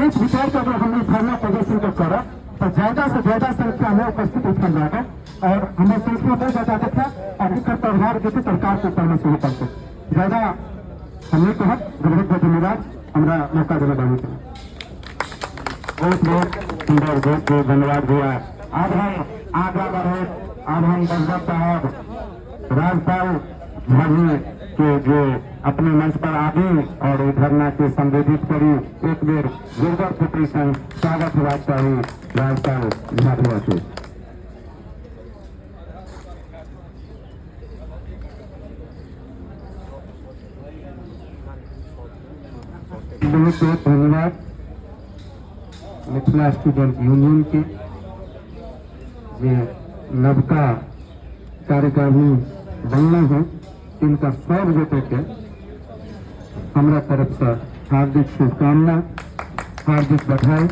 सोच विचार के अगर हम धरना प्रदर्शन के करब तो ज्यादा से ज्यादा संख्या में उपस्थित उठल जाएगा और हमें सोच में बहुत ज्यादा था और एकर प्रभाव जे सरकार के ऊपर में सेहो पड़तै। ज्यादा हमने कहब, बहुत बहुत धन्यवाद हमरा मौका देने बाबू के। बहुत बहुत सुंदर, बहुत बहुत धन्यवाद भैया। अब हम आगा बढ़े, अब हम बजरंग साहब राजपाल झा जी के जो अपने मंच पर आबी और ई धरना के संबोधित करी। एक बेर जोरदार थपड़ी संग स्वागत होबाक चाही राजपाल झा भैया के। बहुत बहुत धन्यवाद मिथिला स्टूडेंट यूनियन के जे नवका कार्यकारिणी बनल हैं, तिनका सब गोटे के हमरा तरफ से हार्दिक शुभकामना, हार्दिक बधाई।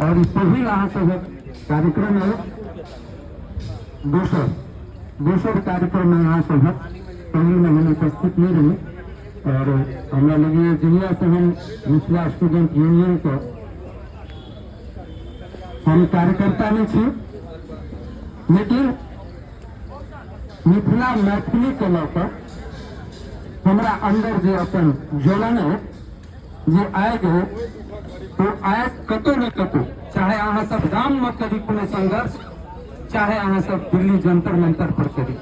और ई पहिल अहाँ सबक कार्यक्रम है, दोसर दोसर कार्यक्रम में अहाँ सबक पहिल में हम उपस्थित नहीं रही। और हमरा लगे जहिया से हम मिथिला स्टूडेंट यूनियन के हम कार्यकर्ता नहीं छी, लेकिन मिथिला मैथिली के लऽ कऽ हमरा अंदर जे अपन ज्वलन है, जे आगि है, ओ आगि कतौ ने कतौ, चाहे अहाँ सब गाम में करी कोनो संघर्ष, चाहे अहाँ सब दिल्ली जंतर मंतर पर करी,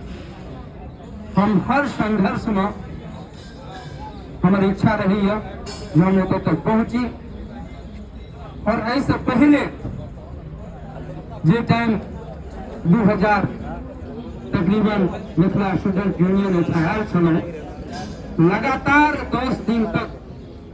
हम हर संघर्ष में हमर इच्छा रही है जे हम ओतऽ तक पहुँची। और एहिसँ पहले जे टाइम 2000 तकरीबन मिथिला स्टूडेंट यूनियन एहिठाम आयल छलहुँ, लगातार 10 दिन तक